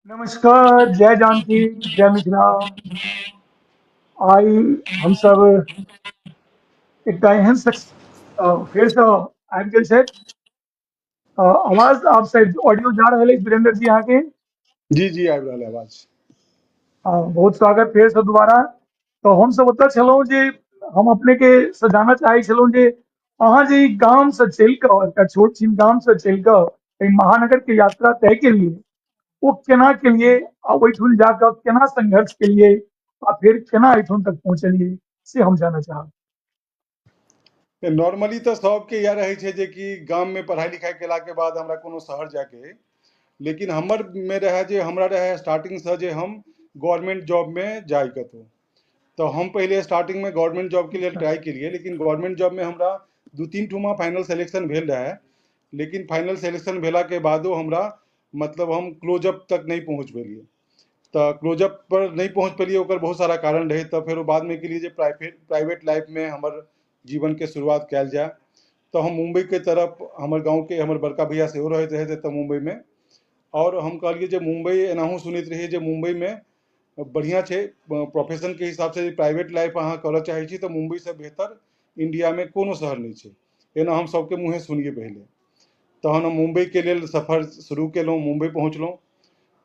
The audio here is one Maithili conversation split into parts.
नमस्कार, जय जानकी, जय मिथिला। आइ हमसब एकटा एहन शख्स फेरसँ आबि गेल छथि। आवाज आब शायद ऑडियो जा रहल अछि वीरेंद्र जी अहाँके? जी जी, आबि रहल है आवाज। बहुत स्वागत फेरसँ दोबारा। तऽ हमसब ओतऽ छलहुँ जे हम अपने के से जानऽ चाहै छलहुँ जे अहाँ जे ई गाम से चलि कऽ, एकटा छोट छिन गाम से चलि कऽ एहि महानगर के यात्रा तय केलियै, ओ केना केलियै आ ओहिठुन जाकऽ केना संघर्ष केलियै आ फेर केना एहिठुन तक पहुँचलियै, से हम जानऽ चाहब। नॉर्मली तऽ सबके इएह रहै छै जे कि गाममे पढ़ाइ लिखाइ केलाके बाद हमरा कोनो शहर जायके अइ, लेकिन हमर मे रहए जे हमरा रहए स्टार्टिंगसँ जे हम गवर्नमेंट जॉबमे जाइ कतहु। तऽ हम पहिले स्टार्टिंगमे गवर्नमेंट जॉबके लेल ट्राई केलियै, लेकिन गवर्नमेंट जॉबमे हमरा 2-3 ठुमा फाइनल सिलेक्शन भेल रहए, लेकिन फाइनल सिलेक्शन भेलाके बादो हमरा मतलब हम क्लोजअप तक नहि पहुँच पेलियै। तऽ क्लोजअप पर नहि पहुँच पेलियै, ओकर बहुत सारा कारण रहै। तऽ फेरो बादमे केलियै जे प्राइवेट लाइफमे हमर जीवनके शुरुआत कयल जाय। तऽ हम मुम्बईके तरफ, हमर गाँवके हमर बड़का भैया सेहो रहैत रहथि एतऽ मुम्बईमे, आओर हम कहलियै जे मुम्बई एनाहु सुनैत रहियै जे मुम्बईमे बढ़िआँ छै प्रोफेशनके हिसाबसँ, जे प्राइवेट लाइफ अहाँ करऽ चाहै छी तऽ मुम्बईसँ बेहतर इण्डियामे कोनो शहर नहि छै, एना हम सबके मुँहे सुनियै पहिले। तहन हम मुम्बईके लेल सफर शुरू केलहुँ, मुम्बई पहुँचलहुँ।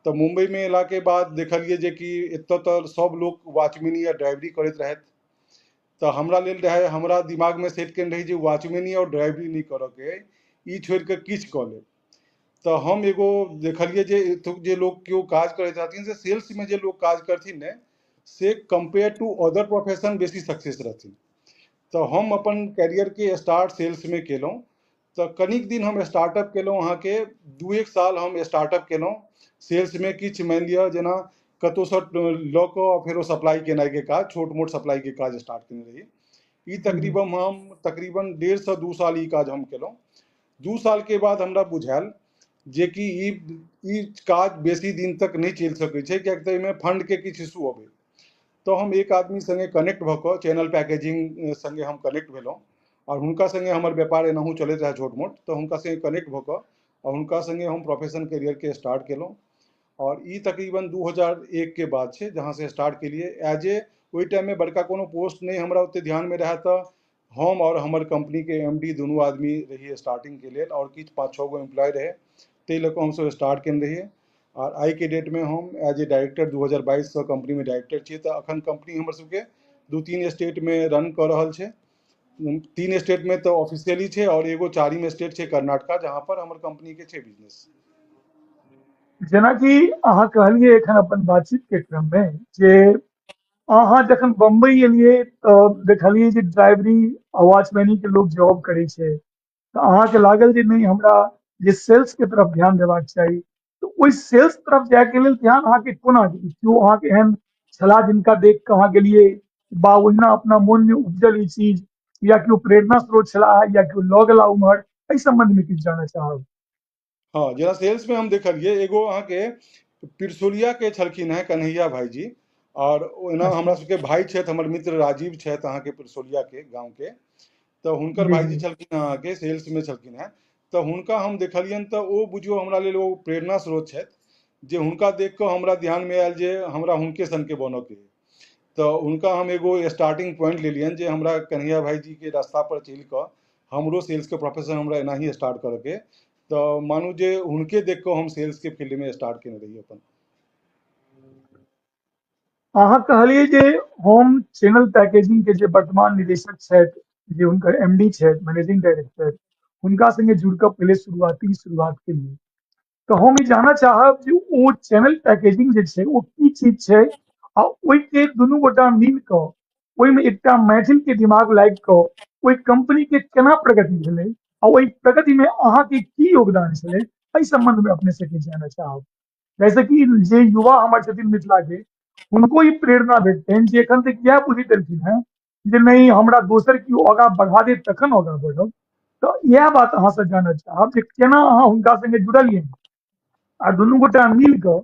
तऽ मुम्बईमे अयलाके बाद देखलियै जे कि एतऽ तऽ सब लोक वॉचमैनी या ड्राइवरी करैत रहथि। तऽ हमरा लेल रहै, हमरा दिमागमे सेट केने रही जे वॉचमैनी आओर ड्राइवरी नहि करऽके अइ, ई छोड़िकऽ किछु कऽ लेब। तऽ हम एगो देखलियै जे एतुक जे लोक केओ काज करैत रहथिन, से सेल्समे जे लोक काज करथिन ने, से कम्पेयर टू अदर प्रोफेशन बेसी सक्सेस रहथिन। तऽ हम अपन कैरियरके स्टार्ट सेल्समे केलहुँ। तऽ कनिक दिन हम स्टार्टअप केलहुँ, अहाँके 2-1 साल हम स्टार्टअप केलहुँ सेल्समे। किछु मानि लिअ जेना कतहुसँ लऽ कऽ फेरो सप्लाई केनाइके काज, छोट मोट सप्लाइके काज स्टार्ट केने रही। ई तकरीबन हम तकरीबन 1.5 से 2 साल ई काज हम केलहुँ। 2 सालके बाद हमरा बुझायल जेकि ई ई काज बेसी दिन तक नहि चलि सकै छै, कियाकि तऽ एहिमे फंडके किछु इशू अबै। तऽ हम एक आदमी सङ्गे कनेक्ट भऽ कऽ, चैनल पैकेजिंग सङ्गे हम कनेक्ट भेलहुँ, आओर हुनका सङ्गे हमर व्यापार एनाहु चलैत रहए छोट मोट। तऽ हुनका सङ्गे कनेक्ट भऽ कऽ आओर हुनका सङ्गे हम प्रोफेशन कैरियरके स्टार्ट केलहुँ। आओर ई तकरीबन 2001 के बात छै जहाँसँ स्टार्ट केलियै। एज ए ओहि टाइममे बड़का कोनो पोस्ट नहि हमरा ओतेक ध्यानमे रहए, तऽ हम आओर हमर कंपनीके MD दुनू आदमी रहियै स्टार्टिंगके लेल, आओर किछु 5-6 गो एम्प्लॉय रहै, ताहि लऽ कऽ हमसभ स्टार्ट केने रहियै। आओर आइके डेटमे हम एज ए डायरेक्टर 2022सँ कंपनीमे डायरेक्टर छियै। तऽ अखन कंपनी हमर सबके 2-3 स्टेटमे रन कऽ रहल छै। 3 स्टेटमे तऽ ऑफिशियली छै, आओर एगो चारिम स्टेट छै कर्नाटका, जहाँ पर हमर कंपनीके छै बिजनेस। जेनाकि अहाँ कहलियै एखन अपन बातचीत के क्रम में जे अहाँ जखन बम्बई एलियै तऽ देखलियै जे ड्राइवरी आ वॉचमैनी के लोग जॉब करै छै, तऽ अहाँके लागल जे नहि, हमरा जे सेल्स के तरफ ध्यान देबाक चाही। तऽ ओहि सेल्स तरफ जायके लेल ध्यान अहाँके कोना गेल? केओ अहाँके एहन छलाह जिनका देख कऽ अहाँ गेलियै बा ओहिना अपना मोन मे उपजल ई चीज, या केओ प्रेरणा स्रोत छलाह या केओ लऽ गेला उम्हर? एहि सम्बन्ध मे किछु जानऽ चाहब। हँ, जेना सेल्समे हम देखलियै, एगो अहाँके पिरसोलियाके छलखिन हेँ कन्हैया भाईजी, आओर ओना हमरा सबके भाई छथि, हमर मित्र राजीव छथि अहाँके पिरसोलियाके गाँवके, तऽ हुनकर भाईजी छलखिन हेँ अहाँके सेल्समे छलखिन हेँ। तऽ हुनका हम देखलियनि तऽ ओ बुझियौ हमरा लेल ओ प्रेरणा स्रोत छथि, जे हुनका देख कऽ हमरा ध्यानमे आयल जे हमरा हुनके सनके बनऽके अइ। तऽ हुनका हम एगो स्टार्टिंग पॉइंट लेलियनि जे हमरा कन्हैया भाईजीके रास्ता पर चलि कऽ हमरो सेल्सके प्रोफेशन हमरा एनाही स्टार्ट करऽके। तऽ मानू जे हुनके देख कऽ हम सेल्सके फील्डमे स्टार्ट केने रही अपन। अहाँ कहलियै जे होम चैनल पैकेजिंग के जे वर्तमान निदेशक छथि, जे हुनकर MD छथि, मैनेजिंग डायरेक्टर, हुनका संगे जुड़ कऽ पहिले शुरुआती शुरुआत केलियै। तऽ हम ई जानऽ चाहब जे ओ चैनल पैकेजिंग जे छै ओ की चीज छै, आ ओहिके दुनू गोटा मिल कऽ ओहिमे एकटा मैथिल के दिमाग लागि कऽ ओहि कंपनी के केना प्रगति भेलै आ ओहि प्रगति मे अहाँके की योगदान छलै, एहि सम्बन्ध मे अपने से किछु जानऽ चाहब, जैसे कि जे युवा हमर छथिन मिथिला के, हुनको ई प्रेरणा भेटतनि जे एखन तक इएह बुझि देलखिन हेँ जे नहि, हमरा दोसर केओ आगाँ बढ़ा देत तखन आगाँ बढ़ब। तऽ इएह बात अहाँसँ जानऽ चाहब जे केना अहाँ हुनका संगे जुड़लियै आ दुनू गोटा मिल कऽ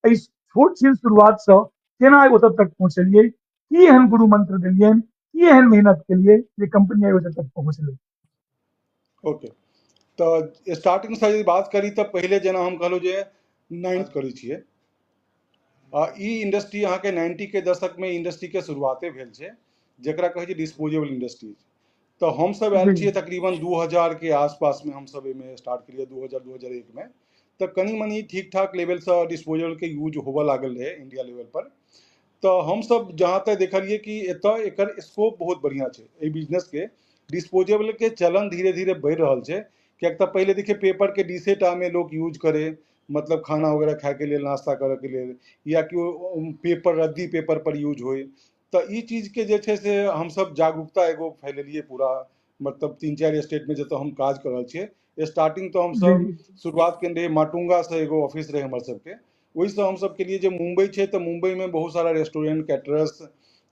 एहि छोट छिन शुरुआतसँ केना ओतऽ तक पहुँचलियै, की एहन गुरु मंत्र देलियनि, की एहन मेहनत केलियै जे कंपनी आइ ओतऽ तक पहुँचलै? ओके, तऽ स्टार्टिंगसँ यदि बात करी तऽ पहिले जेना हम कहलहुँ जे नाइन्थ करै छियै। ई इंडस्ट्री अहाँके 90 के दशकमे इंडस्ट्रीके शुरुआते भेल छै, जकरा कहै छै डिस्पोजेबल इंडस्ट्रीज। तऽ हमसभ आयल जी छियै तकरीबन 2000 के आसपासमे हमसभ एहिमे स्टार्ट केलियै 2000-2001 मे। तऽ कनि मनि ठीक ठाक लेवलसँ डिस्पोजलके यूज होबऽ लागल रहै इंडिया लेवल पर। तऽ हमसभ जहाँ तक देखलियै कि एतय एकर स्कोप बहुत बढ़िआँ छै एहि बिजनेसके। डिस्पोजेबलके चलन धीरे धीरे बढ़ि रहल छै, किएक तऽ पहिले देखियै पेपरके डिशे टामे लोक यूज करे, मतलब खाना वगैरह खायके लेल, नाश्ता करऽके लेल, या कि पेपर रद्दी पेपर पर यूज होइ। तऽ ई चीजके जे छै से हमसभ जागरूकता एगो फैलेलियै पूरा, मतलब 3-4 स्टेटमे जतऽ हम काज कऽ रहल छियै। स्टार्टिंग तऽ जी हमसभ शुरुआत केने रहियै माटुंगासँ, एगो ऑफिस रहै हमर सबके, ओहिसँ हमसभ केलियै। जे मुम्बई छै तऽ मुम्बईमे बहुत सारा रेस्टोरेंट, कैटरर्स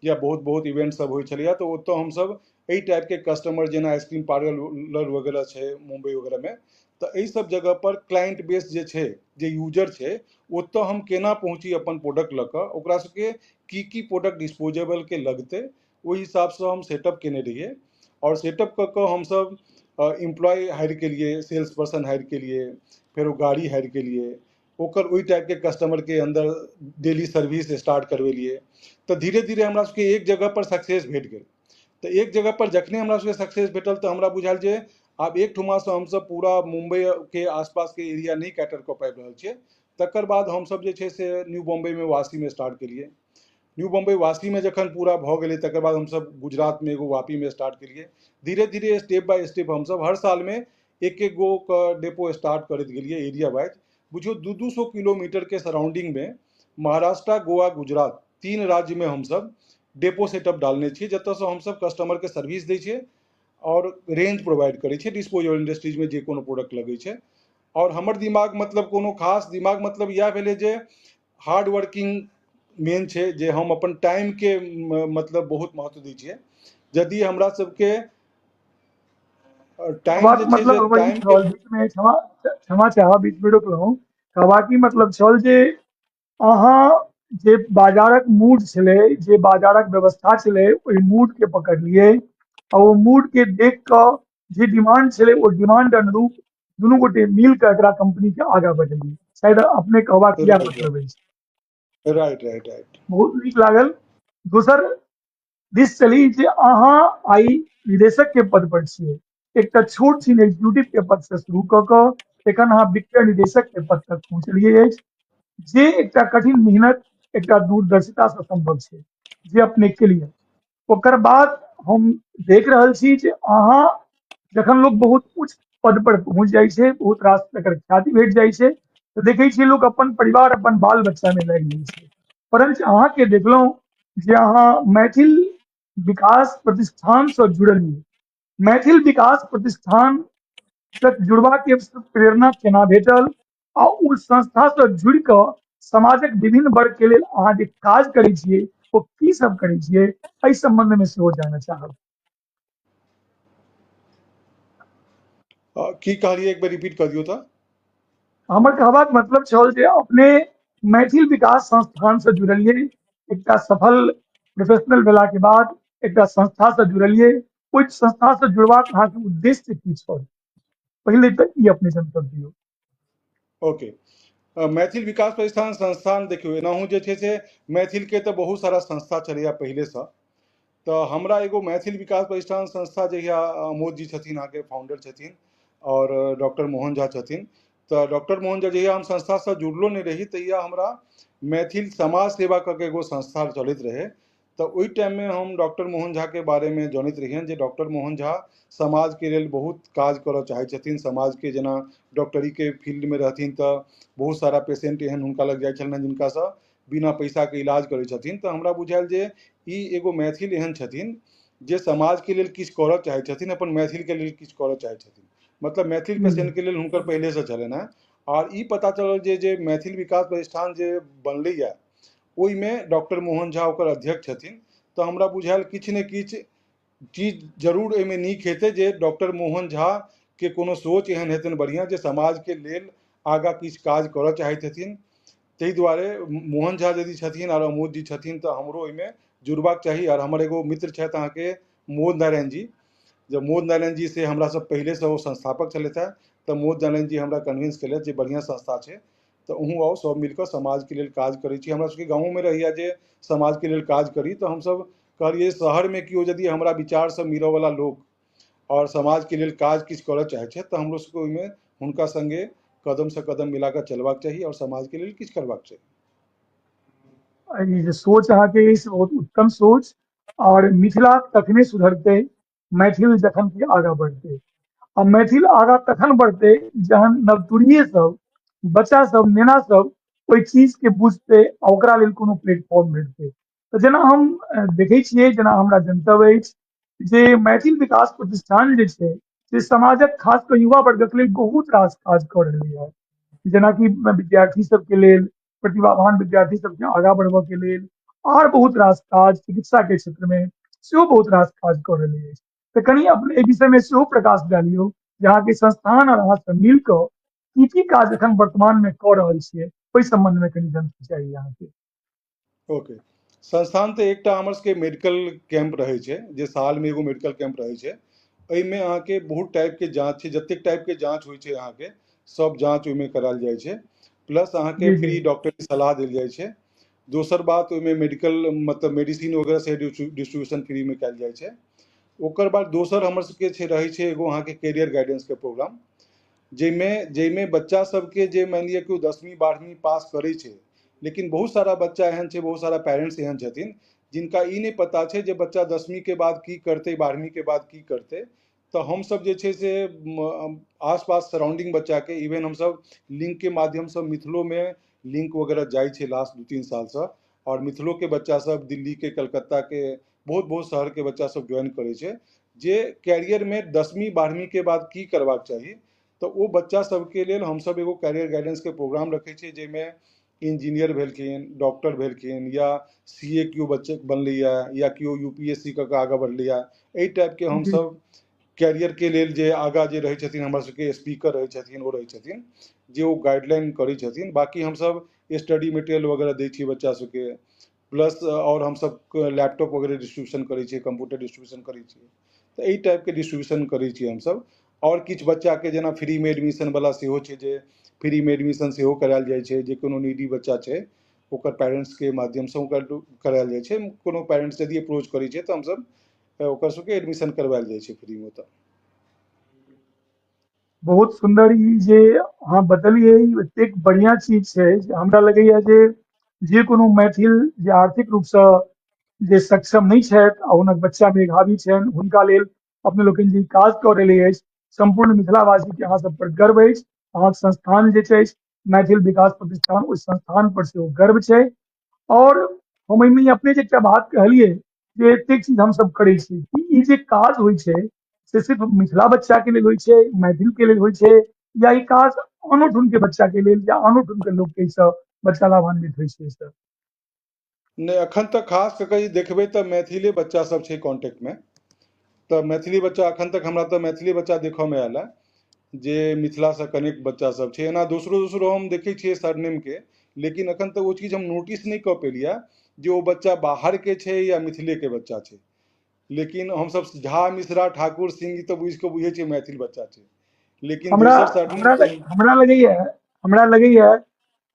या बहुत बहुत इवेंट सब होइ छलैया, तऽ ओतऽ हमसभ एहि टाइपके कस्टमर, जेना आइसक्रीम पार्लर वगैरह छै मुम्बई वगैरहमे, तऽ एहि सब जगह पर क्लाइंट बेस जे छै, जे यूजर छै, ओतऽ हम केना पहुँची अपन प्रोडक्ट लऽ कऽ, ओकरा सबके की की प्रोडक्ट डिस्पोजेबलके लगतै, ओहि हिसाबसँ हम सेटअप केने रहियै। आओर सेटअप कऽ कऽ हमसभ एम्प्लॉय हायर केलियै, सेल्स पर्सन हायर केलियै, फेर ओ गाड़ी हायर केलियै, ओकर ओहि टाइपके कस्टमरके अन्दर डेली सर्विस स्टार्ट करबेलियै। तऽ धीरे धीरे हमरा सबके एक जगह पर सक्सेस भेट गेल। तऽ एक जगह पर जखने हमरा सबके सक्सेस भेटल तऽ हमरा बुझायल जे आब एक ठुमासँ हमसभ पूरा मुम्बई के आसपासके एरिया नहि कैटर कऽ पाबि रहल छियै। तकर बाद हमसभ जे छै से न्यू बॉम्बेमे वासीमे स्टार्ट केलियै। न्यू बॉम्बे वासीमे जखन पूरा भऽ गेलै तकर बाद हमसभ गुजरातमे एगो वापीमे स्टार्ट केलियै। धीरे धीरे स्टेप बाय स्टेप हमसभ हर सालमे एक एक गो के डेपो स्टार्ट करैत गेलियै एरिया वाइज। बुझियौ 200-200 किलोमीटरके सराउंडिंगमे महाराष्ट्र, गोवा, गुजरात 3 राज्यमे हमसभ डेपो सेटअप डालने छियै, जतयसँ हमसभ कस्टमरके सर्विस दै छियै आओर रेंज प्रोवाइड करै छियै डिस्पोजेबल इंडस्ट्रीजमे जे कोनो प्रोडक्ट लगै छै। आओर हमर दिमाग मतलब कोनो खास दिमाग मतलब इएह भेलै जे हार्ड वर्किंग मेन छै, जे हम अपन टाइमके मतलब बहुत महत्व दै छियै। यदि हमरा सबके टाइम कहबाक जे छै मतलब जे हमर ई टाइमके छल, बीचमे क्षमा क्षमा चाहब, बीचमे रोकलहुँ। कहबाक ई मतलब छल जे अहाँ जे बाजारक मूड छलै, जे बाजारक व्यवस्था छलै, ओहि मूड के पकड़लियै आ ओ मूड के देख कऽ जे डिमांड छलै ओ डिमांड अनुरूप दुनू गोटे मिल कऽ एकरा कंपनी के आगाँ बढ़ेलियै। शायद अपने कहबाक इएह राइट मतलब अछि। राइट राइट राइट बहुत नीक लागल। दोसर दिस चली जे अहाँ आइ निदेशक के पद पर छियै, एकटा छोट छिन एग्जीक्यूटिव के पद से शुरू कऽ कऽ एखन अहाँ वित्तीय निदेशक के पद तक पहुँचलियै अछि, जे एकटा कठिन मेहनत, एकटा दूरदर्शिता से संभव छै जे अपने केलियै। ओकर बाद हम देख रहल छी जे अहाँ जखन लोक बहुत उच्च पद पर पहुँच जाइ छै, बहुत रास तकर ख्याति भेट जाइ छै, तऽ देखै छियै लोक अपन परिवार, अपन बाल बच्चा में लागि जाइ छै। परंच अहाँके देखलहुँ जे अहाँ मैथिल विकास प्रतिष्ठान से जुड़लियै। मैथिल विकास प्रतिष्ठान से जुड़बाक के प्रेरणा केना भेटल आ ओ संस्था से जुड़ि कऽ समाजक विभिन्न वर्ग के लेल अहाँ जे काज करै छियै ओ की सब करै छियै, एहि संबंध में सेहो जानऽ चाहब। की कहलियै एक बेर रिपीट कऽ दियौ तऽ। हमर कहबाक मतलब छल जे अपने मैथिल विकास संस्थान से जुड़लियै, एकटा सफल प्रोफेशनल भेला के बाद एकटा संस्था से जुड़लियै, ओहि संस्था से जुड़बाक अहाँके उद्देश्य की छल, पहिले तऽ ई अपने जनतब दियौ। ओके, मैथिल विकास प्रतिष्ठान संस्थान देखियौ एनाहु जे छै से मैथिलके तऽ बहुत सारा संस्था छलैया पहिलेसँ। तऽ हमरा एगो मैथिल विकास प्रतिष्ठान संस्था जहिया अमोद जी छथिन अहाँके फाउंडर छथिन और डॉक्टर मोहन झा छथिन, तऽ डॉक्टर मोहन झा जहिया हम संस्थासँ जुड़लो नहि रही तहिया हमरा मैथिल समाज सेवा कऽ के एगो संस्था चलैत रहै। तऽ ओहि टाइममे हम डॉक्टर मोहन झाके बारेमे जनैत रहियनि जे डॉक्टर मोहन झा समाजके लेल बहुत काज करऽ चाहै छथिन। समाजके जेना डॉक्टरीके फील्डमे रहथिन तऽ बहुत सारा पेशेंट एहन हुनका लग जाइ छलनि जिनकासँ बिना पैसाके इलाज करै छथिन। तऽ हमरा बुझायल जे ई एगो मैथिल एहन छथिन जे समाजके लेल किछु करऽ चाहै छथिन, अपन मैथिलके लेल किछु करऽ चाहै छथिन, मतलब मैथिल पेशेंटके लेल हुनकर पहिलेसँ छलनि हेँ। आओर ई पता चलल जे जे मैथिल विकास प्रतिष्ठान जे बनलैए ओहिमे डॉक्टर मोहन झा ओकर अध्यक्ष छथिन। तऽ हमरा बुझायल किछु ने किछु चीज जरूर एहिमे नीक हेतै, जे डॉक्टर मोहन झा के कोनो सोच एहन हेतनि बढ़िआँ जे समाजके लेल आगाँ किछु काज करऽ चाहैत हेथिन। ताहि दुआरे मोहन झा यदि छथिन आओर अमोद जी छथिन तऽ हमरो ओहिमे जुड़बाक चाही। आओर हमर एगो मित्र छथि अहाँके मोद नारायण जी, जब मोद नारायण जी से हमरा सब पहिलेसँ ओ संस्थापक छलथि हेँ, तऽ मोद नारायण जी हमरा कन्विंस केलथि जे बढ़िआँ संस्था छै। तऽ अहूँ आउ, सब मिलकऽ समाजके लेल काज करै छी। हमरा सबके गाँवोमे रहैए जे समाजके लेल काज करी, तऽ हमसब कहलियै शहरमे केओ यदि हमरा विचारसँ मिलऽवला लोक आओर समाजके लेल काज किछु करऽ चाहै छथि तऽ हमरो सबके ओहिमे हुनका सङ्गे कदमसँ कदम मिलाकऽ चलबाक चाही आओर समाजके लेल किछु करबाक चाही। ई जे सोच अहाँके अछि बहुत उत्तम सोच। आओर मिथिला तखने सुधरतै मैथिल जखन कि आगाँ बढ़तै, आ मैथिल आगाँ तखन बढ़तै जहन नवतुरिये सब, बच्चा सब, नेना सब ओहि चीज के बुझतै आ ओकरा लेल कोनो प्लेटफॉर्म भेटतै। तऽ जेना हम देखै छियै, जेना हमरा जनतब अछि जे मैथिल विकास प्रतिष्ठान जे छै से समाजक खास कऽ युवा वर्गक लेल बहुत रास काज कऽ रहलै है, जेनाकि विद्यार्थी सबके लेल, प्रतिभावान विद्यार्थी सबके आगाँ बढ़बऽ के लेल, और बहुत रास काज चिकित्सा के क्षेत्र में सेहो बहुत रास काज कऽ रहलै अछि। तऽ कनि अपने एहि विषय में सेहो प्रकाश डालियौ जे अहाँके संस्थान और अहाँ सब मिल कऽ की की काज एखन वर्तमान में कऽ रहल छियै, ओहि सम्बन्ध में कनि जानकारी चाही अहाँके। ओके, संस्थान तऽ एकटा हमर सबके मेडिकल कैंप रहै छै, जे सालमे एगो मेडिकल कैंप रहै छै। एहिमे अहाँके बहुत टाइपके जाँच छै, जतेक टाइपके जाँच होइ छै अहाँके सब जाँच ओहिमे करायल जाइ छै। प्लस अहाँके जी जी फ्री डॉक्टरी सलाह देल जाइ छै। दोसर बात, ओहिमे मेडिकल मतलब मेडिसिन वगैरह से डिस्ट्रीब्यूशन फ्रीमे कयल जाइ छै। ओकर बाद दोसर हमर सबके छै रहै छै एगो अहाँके कैरियर गाइडेंसके प्रोग्राम, जाहिमे जाहिमे बच्चा सबके जे मानि लिअ केओ 10वीं 12वीं पास करै छै, लेकिन बहुत सारा बच्चा एहन छै, बहुत सारा पेरेंट्स एहन छथिन जिनका ई नहि पता छै जे बच्चा 10वींके बाद की करतै, 12वींके बाद की करतै। तऽ हमसब जे छै से आसपास सराउंडिंग बच्चाके, इवन हमसब लिंकके माध्यमसँ मिथिलोमे लिंक वगैरह जाइ छै लास्ट 2-3 सालसँ, आओर मिथिलोके बच्चा सब दिल्लीके, कलकत्ताके, बहुत बहुत शहरके बच्चा सब ज्वाइन करै छै जे कैरियरमे 10वीं 12वींके बाद की करबाक चाही। तऽ ओ बच्चा सबके लेल हमसब एगो कैरियर गाइडेंसके प्रोग्राम रखै छियै, जाहिमे इंजीनियर भेलखिन, डॉक्टर भेलखिन, या सी ए केओ बच्चे बनलैए, या केओ UPSC कऽ कऽ आगाँ बढ़लैए, एहि टाइपके जी हमसब कैरियरके लेल जे आगाँ जे रहै छथिन हमर सबके स्पीकर रहै छथिन, ओ रहै छथिन जे ओ गाइडलाइन करै छथिन। बाँकी हमसब स्टडी मटेरियल वगैरह दै छियै बच्चा सबके, प्लस आओर हमसब लैपटॉप वगैरह डिस्ट्रीब्यूशन करै छियै, कम्प्यूटर डिस्ट्रीब्यूशन करै छियै। तऽ एहि टाइपके डिस्ट्रीब्यूशन करै छियै हमसब। आओर किछु बच्चाके जेना फ्रीमे एडमिशन वला सेहो छै, जे फ्रीमे एडमिशन सेहो करायल जाइ छै, जे कोनो नीडी बच्चा छै ओकर पेरेंट्सके माध्यमसँ ओकर करायल जाइ छै। कोनो पेरेंट्स यदि अप्रोच करै छै तऽ हमसब ओकर सबके एडमिशन करवायल जाइ छै फ्रीमे। तऽ बहुत सुन्दर ई जे अहाँ बतलियै, एतेक बढ़िया चीज छै जे हमरा लगैया जे जे कोनो मैथिल जे आर्थिक रूपसँ जे सक्षम नहि छथि आ हुनक बच्चा मेधावी छनि, हुनका लेल अपने लोकनि जे काज कऽ रहले अछि, सम्पूर्ण मिथिलावासी के अहाँ सब पर गर्व अछि। अहाँके संस्थान जे छै मैथिल विकास प्रतिष्ठान, ओहि संस्थान पर सेहो गर्व छै। और हम एहिमे अपने जे एकटा बात कहलियै जे एतेक चीज हमसब करै छी, ई जे काज होइ छै से सिर्फ मिथिला बच्चा के लेल होइ छै, मैथिल के लेल होइ छै, या ई काज आनो ठाम के बच्चा के लेल या आनो ठाम के लोक के एहिसँ बच्चा लाभान्वित होइ छै एहिसँ? नहि, एखन तक खास कऽ कऽ देखबै तऽ मैथिले बच्चा सब छै कॉन्टेक्टमे। तऽ मैथिली बच्चा एखन तक हमरा तऽ मैथिली बच्चा देखऽमे आयल है जे मिथिलासँ कनेक्ट बच्चा सब छै। एना दोसरो दोसरो हम देखै छियै सरनेमके, लेकिन एखन तक ओ चीज हम नोटिस नहि कऽ पेलियै जे ओ बच्चा बाहरके छै या मिथिलेके बच्चा छै। लेकिन हमसब झा, मिश्रा, ठाकुर, सिंह तऽ बुझि कऽ बुझै छियै मैथिल बच्चा छै, लेकिन हमरा दोसर सरनेम हमरा के हमरा लगैया हमरा लगैया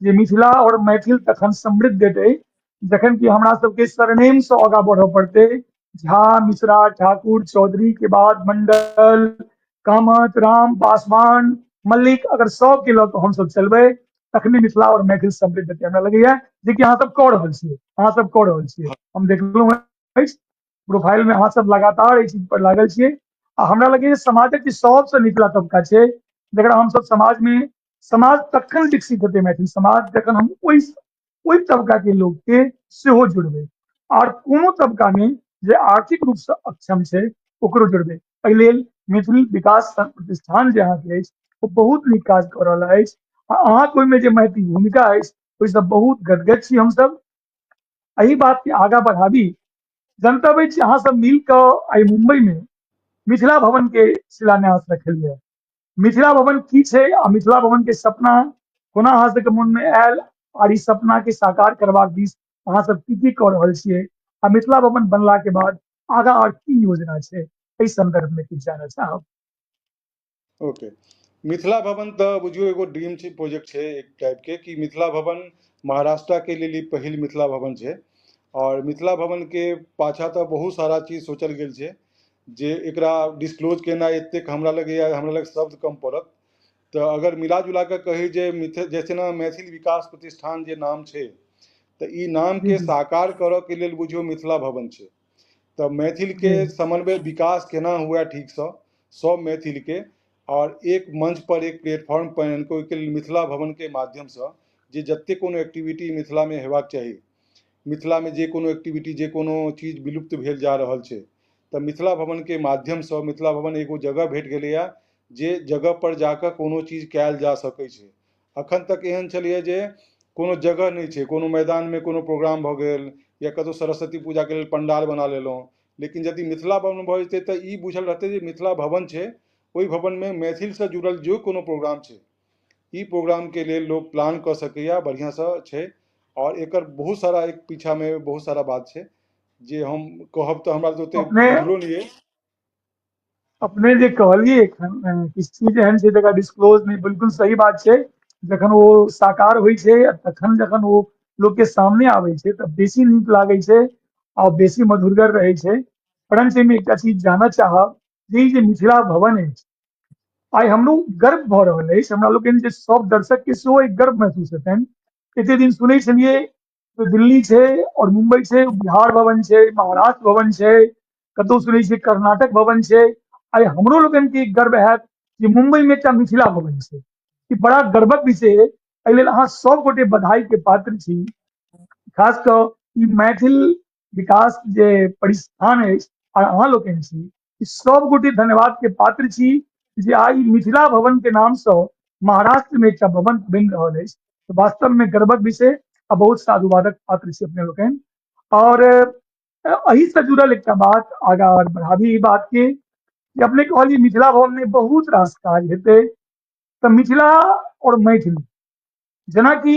जे मिथिला और मैथिल तखन समृद्ध हेतै जखन कि हमरा सबके सरनेम से आगाँ बढ़ऽ पड़तै। झा, मिश्रा, ठाकुर, चौधरी के बाद मंडल, कामत, राम, पासवान, मल्लिक, अगर सबके लऽ कऽ हमसब चलबै तखने मिथिला और मैथिल समृद्ध हेतै। हमरा लगैया जे कि अहाँ सब कऽ रहल छियै, अहाँ सब कऽ रहल छियै। हम देखलहुँ अछि प्रोफाइल में अहाँ सब लगातार एहि चीज पर लागल छियै। आ हमरा लगैया समाजक जे सबसँ निचला तबका छै, जकरा हमसब समाज में, समाज तखन विकसित हेतै मैथिल समाज जखन हम ओहि तबका के लोक के सेहो जुड़बै, और कोनो तबका में जे आर्थिक रूप से अक्षम छै ओकरो जुड़बै। एहि लेल मैथिल विकास प्रतिष्ठान जे अहाँके अछि ओ बहुत नीक काज कऽ रहल अछि, आ अहाँके ओहिमे जे महती भूमिका अछि ओहिसँ बहुत गदगद छी हमसब। एहि बात के आगाँ बढ़ाबी, जनतब अछि अहाँ सब मिल कऽ आइ मुंबई में मिथिला भवन के शिलान्यास रखलियै। मिथिला भवन की छै आ मिथिला भवन के सपना कोना अहाँ सबके मन में आयल, और ई सपना के साकार करबाक दिस अहाँ सब की की कऽ रहल छियै, आ मिथिला भवन बनला के बाद आगाँ और की योजना छै, एहि संदर्भ में किछु जानऽ चाहब। ओके, मिथिला भवन तऽ बुझियौ एगो ड्रीम छै, प्रोजेक्ट छै एक टाइपके, कि मिथिला भवन महाराष्ट्रके लेल ई पहिल मिथिला भवन छै। आओर मिथिला भवनके पाछाँ तऽ बहुत सारा चीज सोचल गेल छै, जे एकरा डिस्क्लोज केनाइ एतेक हमरा लगैए हमरा लग शब्द कम पड़त। तऽ अगर मिला जुला कऽ कही जे जैसे ना मैथिल विकास प्रतिष्ठान जे नाम छै, तऽ ई जी नामके जी साकार करऽके लेल बुझियौ मिथिला भवन छै। तऽ मैथिलके जी समन्वय विकास केना हुए ठीकसँ सब मैथिलके, आओर एक मंच पर एक प्लेटफॉर्म पर आनि कऽ ओहिके लेल मिथिला भवनके माध्यमसँ जे जतेक कोनो एक्टिविटी मिथिलामे हेबाक चाही, मिथिलामे जे कोनो एक्टिविटी जे कोनो चीज विलुप्त भेल जा रहल छै, तऽ मिथिला भवनके माध्यमसँ मिथिला भवन एगो जगह भेट गेलैए जे जगह पर जाकऽ कोनो चीज कयल जा सकै छै। अखन तक एहन छलैए जे कोनो जगह नहि छै, कोनो मैदानमे कोनो प्रोग्राम भऽ गेल या कतहु सरस्वती पूजाके लेल पंडाल बना लेलहुँ, लेकिन यदि मिथिला भवन भऽ जेतै तऽ ई बुझल रहतै जे मिथिला भवन छै, ओहि भवनमे मैथिलसँ जुड़ल जे कोनो प्रोग्राम छै, ई प्रोग्रामके लेल लोक प्लान कऽ सकैए, बढ़िआँसँ छै। आओर एकर बहुत सारा एक पीछामे बहुत सारा बात छै जे हम कहब तऽ हमरा तऽ ओतेक अपने बुझलो नहि अइ। अपने जे कहलियै एखन, किछु चीज एहन छै जकरा डिस्क्लोज नहि, बिलकुल सही बात छै। जखन ओ साकार होइ छै आ तखन जखन ओ लोकके सामने आबै छै तऽ बेसी नीक लागै छै आ बेसी मधुरगर रहै छै। परंच एहिमे एकटा चीज जानऽ चाहब जे ई जे मिथिला भवन अछि, आइ हमरो गर्व भऽ रहल अछि, हमरा लोकनि जे सब दर्शक के सेहो एक गर्व महसूस हेतनि। एते दिन सुनै छलियै जे दिल्ली छै और मुंबई छै, बिहार भवन छै, महाराष्ट्र भवन छै, कतहु सुनै छियै कर्नाटक भवन छै। आइ हमरो लोकनि के गर्व हैत जे मुंबई में एकटा मिथिला भवन छै। ई बड़ा गर्वक विषय है। एहि लेल अहाँ सब गोटे बधाई के पात्र छी। खास कऽ ई मैथिल विकास जे परिस्थान अछि और अहाँ लोकनि छी, ई सब गोटे धन्यवाद के पात्र छी जे आइ मिथिला भवन के नाम से महाराष्ट्र में एकटा भवन बनि रहल अछि। तऽ वास्तव में गर्वक विषय आ बहुत साधुवादक पात्र छी अपने लोकनि। और एहि से जुड़ल एकटा बात आगाँ और बढ़ाबी ई बात के कि अपने कहलियै मिथिला भवन में बहुत रास काज हेतै, तऽ मिथिला और मैथिली जेनाकि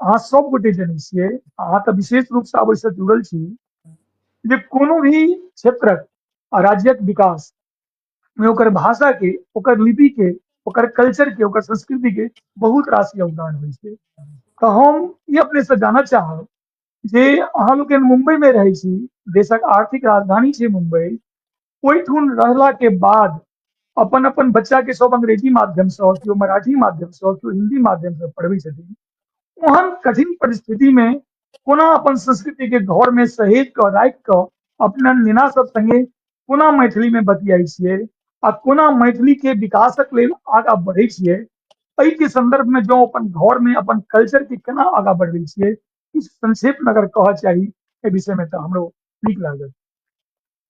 अहाँ सब गोटे जनै छियै, अहाँ तऽ विशेष रूप से आब ओहिसँ जुड़ल छी, जे कोनो भी क्षेत्रक आ राज्यक विकास में ओकर भाषा के, ओकर लिपि के, ओकर कल्चर के, ओकर संस्कृति के बहुत रास योगदान होइ छै। तऽ हम ई अपने से जानऽ चाहब जे अहाँ लोकनि मुंबई में रहै छी, देशक आर्थिक राजधानी छै मुंबई, ओहिठुन रहला के बाद अपन अपन बच्चा के सब अंग्रेजी माध्यम से, केओ मराठी माध्यम से, केओ हिंदी माध्यम से पढ़बै छथिन, ओहन कठिन परिस्थिति में कोना अपन संस्कृति के घर में सहेज कऽ राखि कऽ अपना नेना सब संगे कोना मैथिली में बतियाइ छियै आ कोना मैथिली के विकासक लेल आगाँ बढ़ै छियै, एहि के संदर्भ में जँ अपन घर में अपन कल्चर के केना आगाँ बढ़बै छियै, किछु संक्षेप में अगर कहऽ चाही एहि विषय में तऽ हमरो नीक लागत।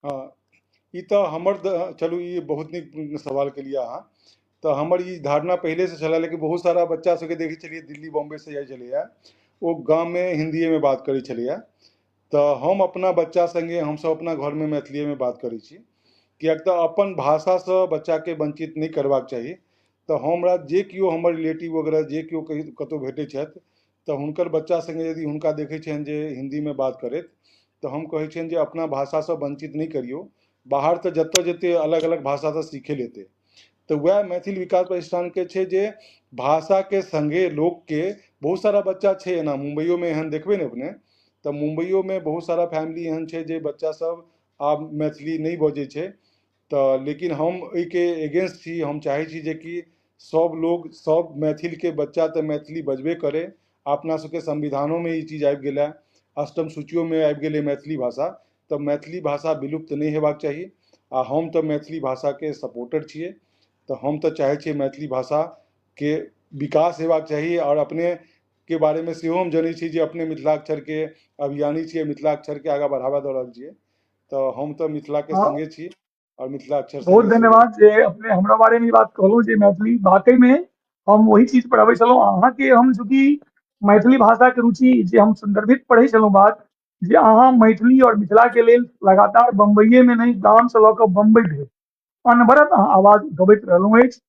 हँ, ई तऽ हमर चलू ई बहुत नीक सवाल केलियै अहाँ। तऽ हमर ई धारणा पहिलेसँ छलै, लेकिन बहुत सारा बच्चा सबके देखै छलियै दिल्ली बॉम्बेसँ जाइ छलैए, ओ गाममे हिन्दीएमे बात करै छलैए। तऽ हम अपना बच्चा सङ्गे हमसब अपना घरमे मैथिलीएमे बात करै छी, किएक तऽ अपन भाषासँ बच्चाके वञ्चित नहि करबाक चाही। तऽ हमरा जे केओ हमर रिलेटिव वगैरह जे केओ कही कतहु भेटै छथि तऽ हुनकर बच्चा सङ्गे यदि हुनका देखै छियनि जे हिन्दीमे बात करैत, तऽ हम कहै छियनि जे अपना भाषासँ वञ्चित नहि करियौ, बाहर तऽ जतऽ जेतै अलग अलग भाषा तऽ सीखे लेतै। तऽ वएह मैथिल विकास प्रतिष्ठानके छै जे भाषाके सङ्गे लोकके, बहुत सारा बच्चा छै एना मुम्बइयोमे एहन देखबै ने अपने, तऽ मुम्बइयोमे बहुत सारा फैमिली एहन छै जे बच्चा सब आब मैथिली नहि बजै छै। तऽ लेकिन हम एहिके एगेंस्ट छी, हम चाहै छी जेकि सब लोग सब मैथिलके बच्चा तऽ मैथिली बजबे करै। अपना सबके संविधानोमे ई चीज आबि गेलै, अष्टम सूचियोमे आबि गेलै मैथिली भाषा, तऽ मैथिली भाषा विलुप्त नहि हेबाक चाही। आ हम तऽ मैथिली भाषाके सपोर्टर छियै, तऽ हम तऽ चाहै छियै मैथिली भाषाके विकास हेबाक चाही। आओर अपनेके बारेमे सेहो हम जनै छी जे अपने मिथिलाक्षरके अभियानी छियै, मिथिलाक्षरके आगाँ बढ़ावा दऽ रहल छियै। तऽ हम तऽ मिथिलाके हँ, सङ्गे छी आओर मिथिलाक्षर बहुत सङ्गे सेहो। धन्यवाद जे अपने हमरा बारे में ई बात कहलहुँ जे मैथिली वाकई में हम वही चीज पर अबै छलहुँ। अहाँके हम चूँकि मैथिली भाषा के रुचि जे हम संदर्भित पढ़ै छलहुँ बात जे अहाँ मैथिली और मिथिला के लेल लगातार बम्बइये में नहि, गाम से लऽ कऽ बम्बई धरि अनवरत अहाँ आवाज उठबैत रहलहुँ अछि।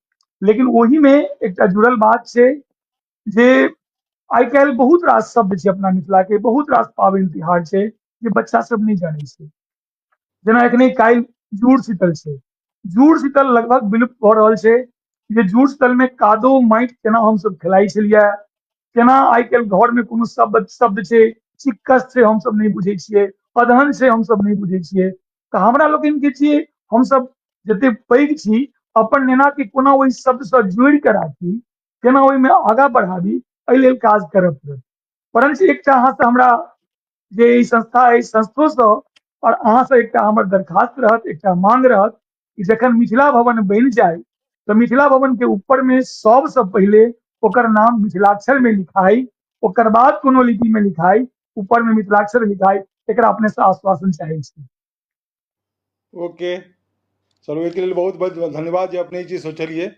लेकिन ओहि में एकटा जुड़ल बात छै जे आइ काल्हि बहुत रास शब्द छै अपना मिथिला के, बहुत रास पाबनि तिहार छै जे बच्चा सब नहि जानै छै। जेना एखने काल्हि जूड़ शीतल छै, जूड़ शीतल लगभग विलुप्त भऽ रहल छै। जे जूट तलमे कादो माटि केना हमसभ खेलाइ छलियै, केना आइ काल्हि घरमे कोनो शब्द शब्द छै, चिक्कस छै हमसभ नहि बुझै छियै, अदहन छै हमसभ नहि बुझै छियै। तऽ हमरा लोकनिके छियै हमसभ जते पैघ छी अपन नेनाके कोना ओहि शब्दसँ जोड़ि कऽ राखी, केना ओहिमे आगाँ बढ़ाबी, एहि लेल काज करय पड़त। परंच एकटा अहाँसँ हमरा जे ई संस्था अछि, संस्थोसँ आओर अहाँसँ एकटा हमर दरखास्त रहत, एकटा मांग रहत कि जखन मिथिला भवन बनि जाय तऽ मिथिला भवन के ऊपर में सबसँ पहिले ओकर नाम मिथिलाक्षर में लिखाई, ओकर बाद कोनो लिपि में लिखाई, ऊपर में मिथिलाक्षर लिखाई, एकरा अपने से आश्वासन चाहे छी। ओके, चलू एहिके लेल बहुत बहुत धन्यवाद जे अपने ई चीज सोचलियै।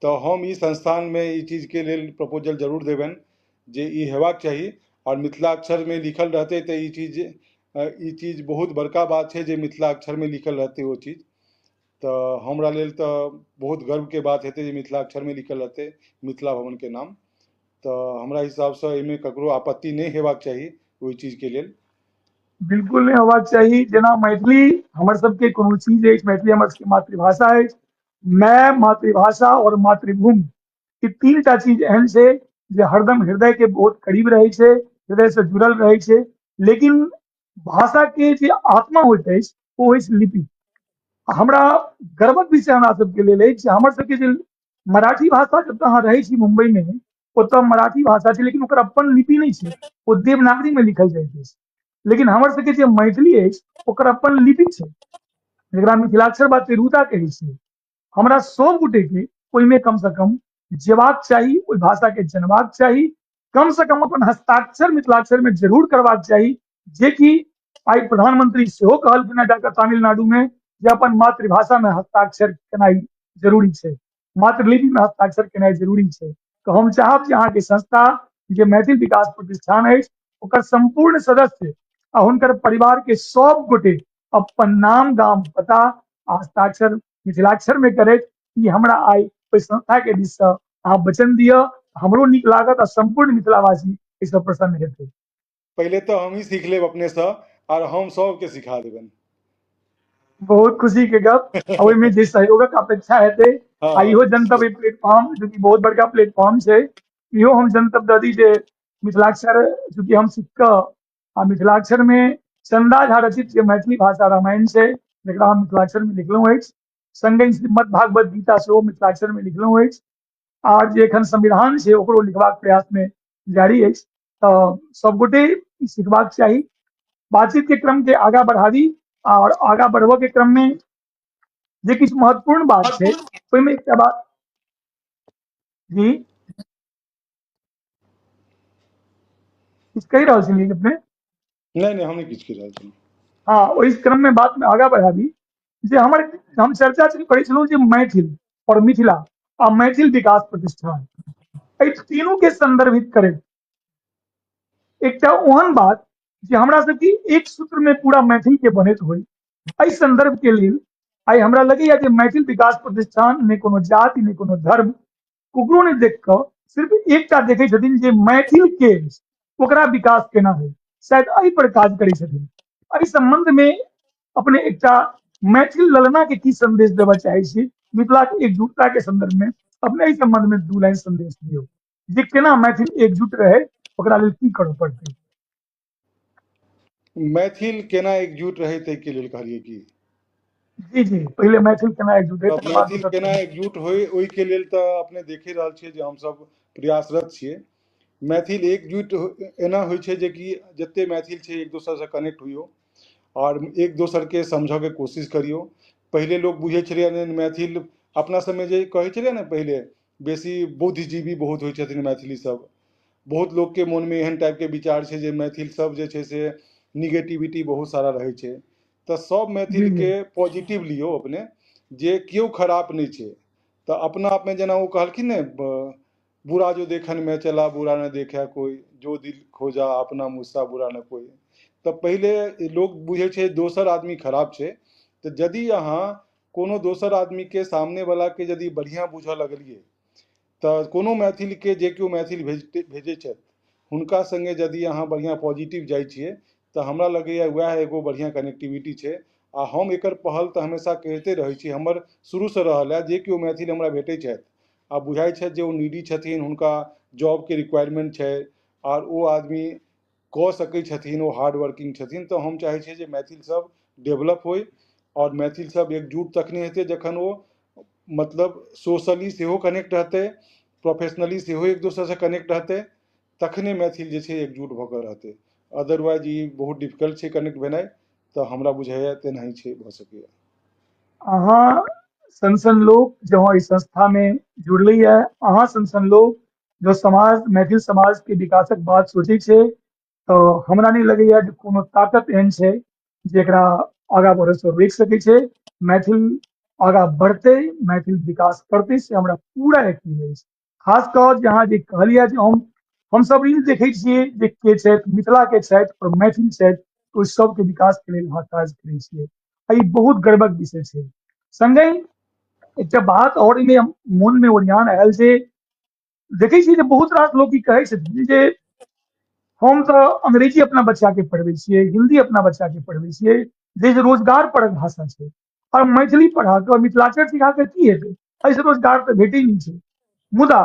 तऽ हम ई संस्थानमे ई चीजके लेल प्रपोजल जरूर देबनि जे ई हेबाक चाही, आओर मिथिलाक्षरमे लिखल रहतै तऽ ई चीज बहुत बड़का बात छै जे मिथिलाक्षरमे लिखल रहतै ओ चीज। तऽ हमरा लेल तऽ बहुत गर्वके बात हेतै जे मिथिलाक्षरमे लिखल रहतै मिथिला भवनके नाम। तऽ हमरा हिसाबसँ एहिमे ककरो आपत्ति नहि हेबाक चाही ओहि चीजके लेल। बिल्कुल नहि होबाक चाही। जेना मैथिली हमर सबके कोनो चीज अछि, मैथिली हमर सबके मातृभाषा अछि, मैं मातृभाषा और मातृभूमि ई तीन टा चीज एहन छै जे हरदम हृदय के बहुत करीब रहै छै, हृदय से जुड़ल रहै छै। लेकिन भाषा के जे आत्मा होइत अछि ओ अछि लिपि। हमरा गर्वक विषय हमरा सबके लेल अछि जे हमर सबके जे मराठी भाषा, जतऽ अहाँ रहै छी मुम्बई में ओतऽ मराठी भाषा छै लेकिन ओकर अपन लिपि नहि छै, ओ देवनागरी में लिखल जाइत अछि। लेकिन हमर सबके जे मैथिली अछि ओकर अपन लिपि छै, जकरा मिथिलाक्षर बा तिरहुता कहै छियै। हमरा सब गोटे के ओहिमे कम से कम जेबाक चाही, ओहि भाषा के जनबाक चाही, कम से कम अपन हस्ताक्षर मिथिलाक्षर में जरूर करबाक चाही, जेकि आइ प्रधानमंत्री सेहो कहलखिन हँ जाकऽ तमिलनाडु में जे अपन मातृभाषा में हस्ताक्षर केनाइ जरूरी छै, मातृलिपि में हस्ताक्षर केनाइ जरूरी छै। तऽ हम चाहब जे अहाँके संस्था जे मैथिल विकास प्रतिष्ठान अछि ओकर सम्पूर्ण सदस्य आ हुनकर परिवार के सब गोटे अपन नाम गाम पता आ हस्ताक्षर मिथिलाक्षर में करैत, ई हमरा आइ ओहि संस्था के दिस से अहाँ वचन दिअ, हमरो नीक लागत आ सम्पूर्ण मिथिलावासी एहिसँ प्रसन्न हेतै। पहिले तऽ हमही सीख लेब अपनेसँ आर हम सबके सिखा देबनि। बहुत खुशी के गप। आ ओहिमे जे सहयोगक अपेक्षा हेतै, आ इहो जनतब ई प्लेटफॉर्म जो कि बहुत बड़का प्लेटफॉर्म छै, इहो हम जनतब दऽ दी जे मिथिलाक्षर चूँकि हम सीख कऽ आ मिथिलाक्षर में चंदा झा रचित जे मैथिली भाषा रामायण छै जकरा हम मिथिलाक्षर में लिखलहुँ अछि, संगहि श्रीमद् भागवत गीता सेहो मिथिलाक्षर में लिखलहुँ अछि, आर जे एखन संविधान छै ओकरो लिखबाक प्रयास में जारी अछि। तऽ सबगोटे ई सीखबाक चाही। बातचीत के क्रम के आगा बढ़ाबी और आगा बढ़बऽ के क्रम में जे किछु महत्वपूर्ण बात छै ओहिमे एकटा बात जी किछु कहि रहल छलियै अपने? नहि नहि, हम नहि किछु कहि रहल छलहुँ। हाँ, ओहि क्रम में बात में आगा बढ़ाबी जे हमर हम चर्चा करै छलहुँ जे मैथिल और मिथिला आ मैथिल विकास प्रतिष्ठान एहि तीनू के संदर्भित करैत एकटा ओहन बात जे हमरा सबके एक सूत्र में पूरा मैथिल के बनैत होय, एहि संदर्भ के लेल आइ हमरा लगैया जे मैथिल विकास प्रतिष्ठान ने कोनो जाति ने कोनो धर्म ककरो नहि देख कऽ सिर्फ एकटा देखै छथिन जे मैथिल के ओकरा विकास केना होइ, शायद एहि पर काज करै छथिन। एहि संबंध में अपने एकटा मैथिल ललना के की संदेश देबऽ चाहै छी मिथिला के एकजुटता के संदर्भ में? अपने एहि संबंध में दू लाइन संदेश दियौ जे केना मैथिल एकजुट रहे, ओकरा लेल की करऽ पड़तै। मैथिल केना एकजुट रहे ताहिके लेल कहलियै की? जी जी, पहिले मैथिल केना एकजुट है, तकर बाद मैथिल केना एकजुट होय ओहिके लेल तऽ अपने देखे रहल छियै जे हमसब प्रयासरत छियै। मैथिल एकजुट एना होइ छै जेकि जते मैथिल छै एक दोसरसँ कनेक्ट होइयौ आओर एक दोसरके समझऽके कोशिश करियौ। पहिले लोक बुझै छलैए ने मैथिल अपना सबमे जे कहै छलै ने पहिले बेसी बुद्धिजीवी बहुत होइ छथिन मैथिली सब, बहुत लोकके मोनमे एहन टाइपके विचार छै जे मैथिल सब जे छै से निगेटिविटी बहुत सारा रहै छै। तऽ सब मैथिलके पॉजिटिव लियौ अपने जे केओ खराब नहि छै। तऽ अपना आपमे जेना ओ कहलखिन ने, बुरा जो देखन में चला बुरा न देखा कोई, जो दिल खोजा अपना मुझसा बुरा न कोई। तऽ पहिले लोक बुझै छै दोसर आदमी खराब छै, तऽ यदि अहाँ कोनो दोसर आदमीके सामने वलाके यदि बढ़िआँ बुझऽ लगलियै तऽ कोनो मैथिलके जे केओ मैथिल भेजै छथि हुनका सङ्गे यदि अहाँ बढ़िआँ पॉजिटिव जाइ छियै तऽ हमरा लगैए वएह एगो बढ़िआँ कनेक्टिविटी छै। आ हम एकर पहल तऽ हमेशा करिते रहै छी, हमर शुरूसँ रहल है जे केओ मैथिल हमरा भेटै छथि आ बुझाइ छथि जे ओ नीडी छथिन, हुनका जॉबके रिक्वायरमेंट छै आर ओ आदमी कऽ सकै छथिन, ओ हार्ड वर्किंग छथिन, तऽ हम चाहै छियै जे मैथिल सब डेवलप होइ। आओर मैथिल सब एकजुट तखने हेतै जखन ओ मतलब सोशली सेहो कनेक्ट रहतै, प्रोफेशनली सेहो एक दोसरसँ कनेक्ट रहतै, तखने मैथिल जे छै एकजुट भऽ कऽ रहतै। अदरवाइज ई बहुत डिफिकल्ट छै कनेक्ट भेनाइ। तऽ हमरा बुझाइए तेनाही छै, भऽ सकैए। अहाँ सन सन लोक जँ एहि संस्था में जुड़लैए, अहाँ सन सन लोक जो समाज, मैथिल समाज के विकासक बात सोचै छै, तऽ हमरा नहि लगैए जे कोनो ताकत एहन छै जेकरा आगाँ बढ़यसँ रोकि सकै छै। मैथिल आगाँ बढ़तै, मैथिल विकास करतै, से हमरा पूरा यकीन अछि। खास कऽ जे अहाँ जे कहलियै जे हमसब ई देखै छियै जे के छथि, मिथिला के छथि और मैथिल छथि, ओहि सबके विकास के लेल अहाँ काज करै छियै, आ ई बहुत गर्वक विषय छै। संगहि एकटा बात और एहिमे मोन मे ओरियान आयल जे देखै छियै जे बहुत रास लोक ई कहै छथिन जे हम तऽ अंग्रेजी अपना बच्चा के पढ़बै छियै, हिंदी अपना बच्चा के पढ़बै छियै, जे रोजगार परक भाषा छै, और मैथिली पढ़ा कऽ मिथिलाक्षर सिखा कऽ की हेतै, एहिसँ रोजगार तऽ भेटै नहि छै। मुदा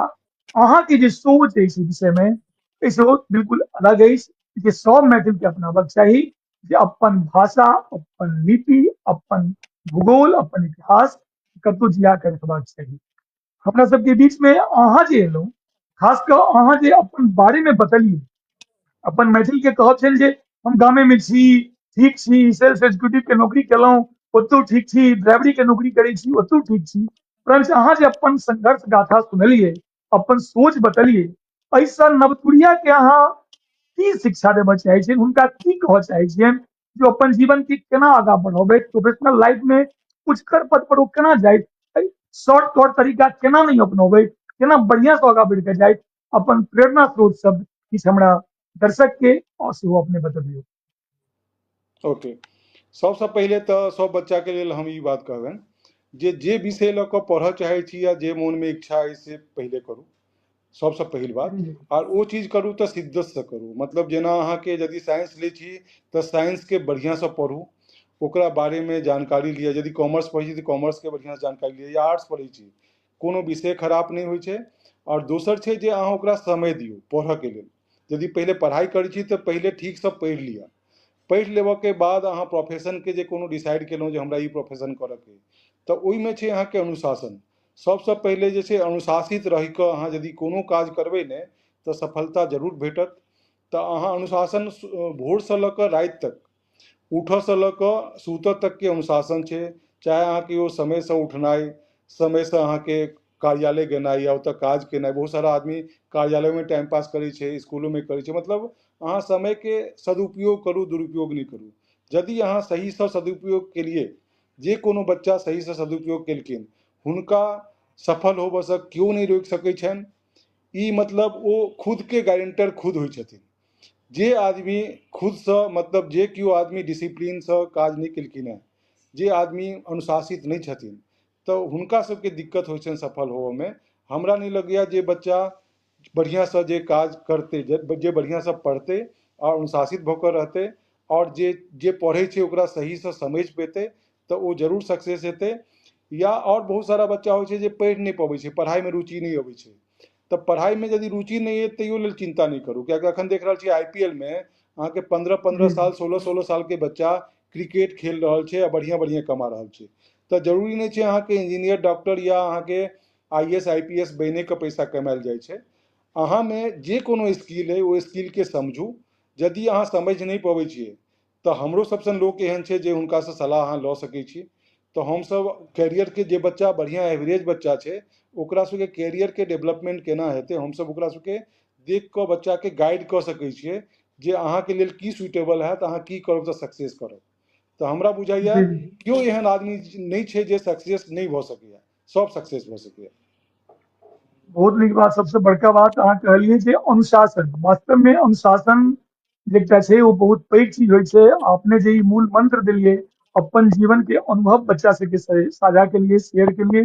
अहाँके जे सोच अछि विषय मे, ई सोच बिल्कुल अलग अछि जे सब मैथिल के अपनाबक चाही, जे अपन भाषा, अपन लिपि, अपन भूगोल, अपन इतिहास कतहु जिया के रखबाक चाही। अपना सबके बीच में अहाँ जे एलहुँ, खास कऽ अहाँ जे अपन बारे में बतलियै, अपन मैथिल के कहब छनि जे हम गामे में छी, ठीक छी, सेल्स एग्जीक्यूटिव के नौकरी केलहुँ ओतौ ठीक छी, ड्राइवरी के नौकरी करै छी ओतौ ठीक छी, परंच अहाँ जे अपन संघर्ष गाथा सुनलियै, अपन सोच बतलियै, एहिसँ नवतुरिया के अहाँ की शिक्षा देबऽ चाहै छियनि, हुनका की कहऽ चाहै छियनि जे अपन जीवन के केना आगाँ बढ़बै, प्रोफेशनल लाइफ में उच्चतर पद पर ओ केना जाइत, शॉर्टकट तरीका केना नहीं अपनबै, केना बढ़िया से आगाँ बढ़ि के जाइत, अपन प्रेरणा स्रोत सब किछु हमरा दर्शक के और सेहो अपने बतबियौ। ओके, सबसँ पहिले तऽ सब बच्चा के लेल हम ई बात कहबनि जे जे विषय लऽ कऽ पढ़ऽ चाहै छी या जे मोनमे इच्छा अइ से पहिले करू, सबसँ पहिल बात। आर ओ चीज करू तऽ शिद्दतसँ करू, मतलब जेना अहाँके यदि साइंस लै छी तऽ साइंसके बढ़िआँसँ पढ़ू, ओकरा बारेमे जानकारी लिअ, यदि कॉमर्स पढ़ै छी तऽ कॉमर्सके बढ़िआँसँ जानकारी लिअ, या आर्ट्स पढ़ै छी, कोनो विषय खराब नहि होइ छै। आओर दोसर छै जे अहाँ ओकरा समय दियौ पढ़ऽके लेल। यदि पहिले पढ़ाइ करै छी तऽ पहिले ठीकसँ पढ़ि लिअ, पढ़ि लेबऽके बाद अहाँ प्रोफेशनके जे कोनो डिसाइड केलहुँ जे हमरा ई प्रोफेशन करऽके, तऽ ओहिमे छै अहाँके अनुशासन। सबसँ पहिले जे छै अनुशासित रहिकऽ अहाँ यदि कोनो काज करबै ने तऽ सफलता जरूर भेटत। तऽ अहाँ अनुशासन भोरसँ लऽ कऽ राति तक, उठऽसँ लऽ कऽ सुतऽ तकके अनुशासन छै, चाहे अहाँके ओ समयसँ उठनाइ, समयसँ अहाँके कार्यालय गेनाइ या ओतऽ काज केनाइ। बहुत सारा आदमी कार्यालयमे टाइम पास करै छै, इसकुलोमे करै छै, मतलब अहाँ समयके सदुपयोग करू, दुरुपयोग नहि करू। यदि अहाँ सहीसँ सदुपयोग केलियै, जे कोनो बच्चा सहीसँ सदुपयोग केलखिन, हुनका सफल होबऽसँ केओ नहि रोकि सकै छनि। ई मतलब ओ खुदके गारंटर खुद होइ छथिन। जे आदमी खुदसँ मतलब जे केओ आदमी डिसिप्लीनसँ काज नहि केलखिन हेँ, जे आदमी अनुशासित नहि छथिन, तऽ हुनका सबके दिक्कत होइ छनि सफल होबऽमे। हमरा नहि लगैए जे बच्चा बढ़िआँसँ जे काज करतै, जे बढ़िआँसँ पढ़तै आओर अनुशासित भऽ कऽ रहतै आओर जे जे पढ़ै छै ओकरा सहीसँ समझि पेतै, तऽ ओ जरूर सक्सेस हेतै। या आओर बहुत सारा बच्चा होइ छै जे पढ़ि नहि पबै छै, पढ़ाइमे रुचि नहि अबै छै, तऽ पढ़ाइमे यदि रुचि नहि अइ तैयो लेल चिन्ता नहि करू, कियाकि अखन देख रहल छी IPL मे अहाँके 15-15 साल 16-16 साल के बच्चा क्रिकेट खेल रहल छै आ बढ़िआँ बढ़िआँ कमा रहल छै। तऽ जरूरी नहि छै अहाँके इंजीनियर, डॉक्टर या अहाँके IAS IPS बने के पैसा कमायल जाइ छै। अहाँमे जे कोनो स्किल अइ ओहि स्किलके समझू। यदि अहाँ समझि नहि पबै छियै तऽ हमरो सब सन लोक एहन छै जे हुनकासँ सलाह अहाँ लऽ सकै छी। तऽ हमसब कैरियरके जे बच्चा बढ़िआँ एवरेज बच्चा छै ओकरा सबके कैरियरके डेवलपमेंट केना हेतै, हमसब ओकरा सबके देख कऽ बच्चाके गाइड कऽ सकै छियै जे अहाँके लेल की सुइटेबल हैत, अहाँ की करब तऽ सक्सेस करब। तऽ हमरा बुझाइया केओ एहन आदमी नहि छै जे सक्सेस नहि भऽ सकैया, सब सक्सेस भऽ सकैया। बहुत नीक बात। सबसे बड़का बात अहाँ कहलियै जे अनुशासन, वास्तव में अनुशासन जे एकटा छै ओ बहुत पैघ चीज होइ छै। अपने जे ई मूल मंत्र देलियै, अपन जीवन के अनुभव बच्चा सबके साझा केलियै, शेयर केलियै,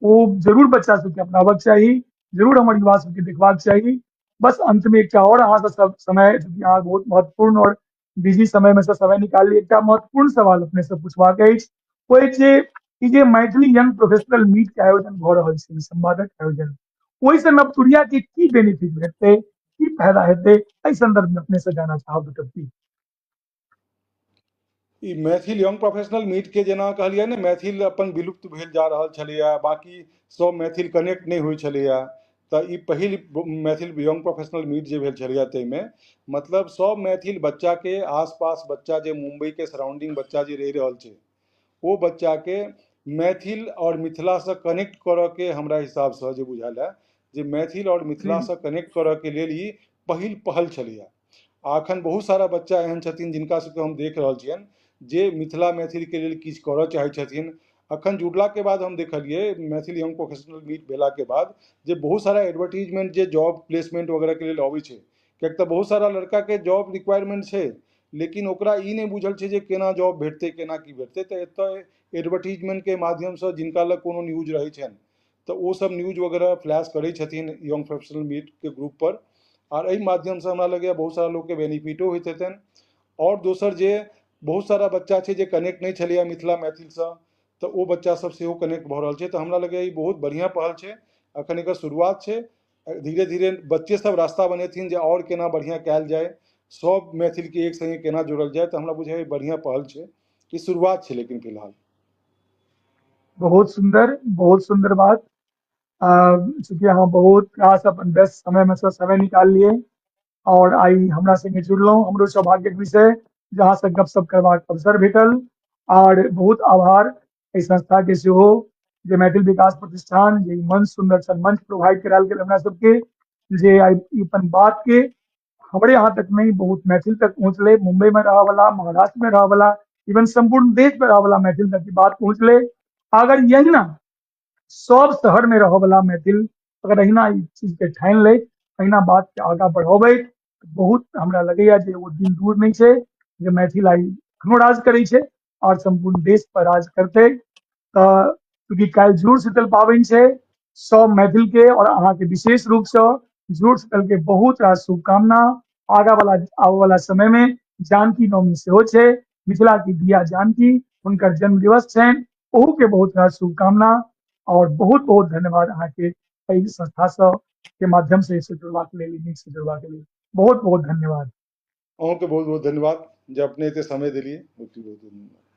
ओ जरूर बच्चा सबके अपनाबक चाही, जरूर हमर युवा सबके देखबाक चाही। बस अंत में एकटा और अहाँ से सब समय, चूँकि अहाँ बहुत महत्वपूर्ण और बिजी समय में से समय निकालली, एकटा महत्वपूर्ण सवाल अपने से पूछबाक अछि, ओ अछि जे ई जे मैथिली यंग प्रोफेशनल मीट के आयोजन भऽ रहल छै, ई संवादक आयोजन, ओहिसँ नवतुरिया के की बेनिफिट भेटतै, की फायदा हेतै, एहि संदर्भ में अपने से जानना चाहब डॉक्टर। ई मैथिल यंग प्रोफेशनल मीट के जेना कहलियै ने, मैथिल अपन विलुप्त भेल जा रहल छलैया, बाकी सब मैथिल कनेक्ट नहि होइ छलैया, तऽ ई पहिल मैथिल यंग प्रोफेशनल मीट जे भेल छलैया ताहिमे मतलब सब मैथिल बच्चा के आसपास बच्चा जे मुंबई के सराउंडिंग बच्चा जे रहि रहल छै ओ बच्चा के मैथिल आओर मिथिलासँ कनेक्ट करऽ के हमरा हिसाबसँ जे बुझायल है जे मैथिल आओर मिथिलासँ कनेक्ट करऽ के लेल ई पहिल पहल छलैया। आ अखन बहुत सारा बच्चा एहन छथिन जिनका सबके हम देख रहल छियनि जे मिथिला मैथिलके लेल किछु करऽ चाहै छथिन। अखन जुड़लाके बाद हम देखलियै मैथिल यंग प्रोफेशनल मीट भेलाके बाद जे बहुत सारा एडवर्टीजमेंट जे जॉब प्लेसमेंट वगैरहके लेल अबै छै, किएक तऽ बहुत सारा लड़काके जॉब रिक्वायरमेंट छै लेकिन ओकरा ई नहि बुझल छै जे केना जॉब भेटतै, केना की भेटतै। तऽ एतऽ एडवर्टीजमेंटके माध्यमसँ जिनका लग कोनो न्यूज रहै छनि तऽ ओ सब न्यूज वगैरह फ्लैश करै छथिन यंग प्रोफेशनल मीटके ग्रुप पर, आर एहि माध्यमसँ हमरा लगैए बहुत सारा लोकके बेनिफिटो होइत हेतनि। आओर दोसर जे बहुत सारा बच्चा छै जे कनेक्ट नहि छलैए मिथिला मैथिलसँ, तऽ ओ बच्चा सब सेहो कनेक्ट भऽ रहल छै। तऽ हमरा लगैए ई बहुत बढ़िआँ पहल छै, अखन एकर शुरुआत छै, धीरे धीरे बच्चे सब रास्ता बनेथिन जे आओर केना बढ़िआँ कयल जाय, सब मैथिलके एक संगे केना जोड़ल जाय। तऽ हमरा बुझाइए बढ़िआँ पहल छै, ई शुरुआत छै लेकिन फिलहाल। बहुत सुंदर, बहुत सुंदर बात। चूँकि अहाँ बहुत रास अपन व्यस्त समय में से समय निकाल लिए और आई हमरा संगे जुड़लहुँ, हमरो सौभाग्यक विषय जहाँ से गपशप करबाक अवसर भेटल। और बहुत आभार एहि संस्था के सेहो जे मैथिल विकास प्रतिष्ठान जे मंच सुंदर सन मंच प्रोवाइड करायल गेल हमरा सबके, जे आई अपन बात के हमरे यहाँ तक नहीं बहुत मैथिल तक पहुँचले, मुंबई में रह वाला, महाराष्ट्र में रह वाला, इवन संपूर्ण देश में रह वाला मैथिल तक की बात पहुँचले। अगर यही ना सब शहर में रह वाला मैथिल अगर अहिना ई चीज के ठानि ले, अहिना बात के आगा बढ़ेबै, बहुत हमरा लगैया जे वो दिन दूर नहीं छै जे मैथिल आई अखनो राज करै छै और संपूर्ण देश पर राज करतै। तऽ चूँकि काल्हि जुड़ शीतल पाबनि छै, सब मैथिल के और अहाँ के विशेष रूप से जुड़ शीतल के बहुत रास शुभकामना। आगा वाला आबे वाला समय में जानकी नवमी सेहो छै, मिथिला की धिया जानकी हुनकर जन्म दिवस छनि, ओहू के बहुत रास शुभकामना और बहुत बहुत धन्यवाद अहाँ के एहि संस्था से के माध्यम से जुड़बाक लेल, नीक से जुड़बाक लेल बहुत बहुत धन्यवाद। अहूँके बहुत बहुत धन्यवाद जे अपने एते समय देलियै, बहुत बहुत धन्यवाद।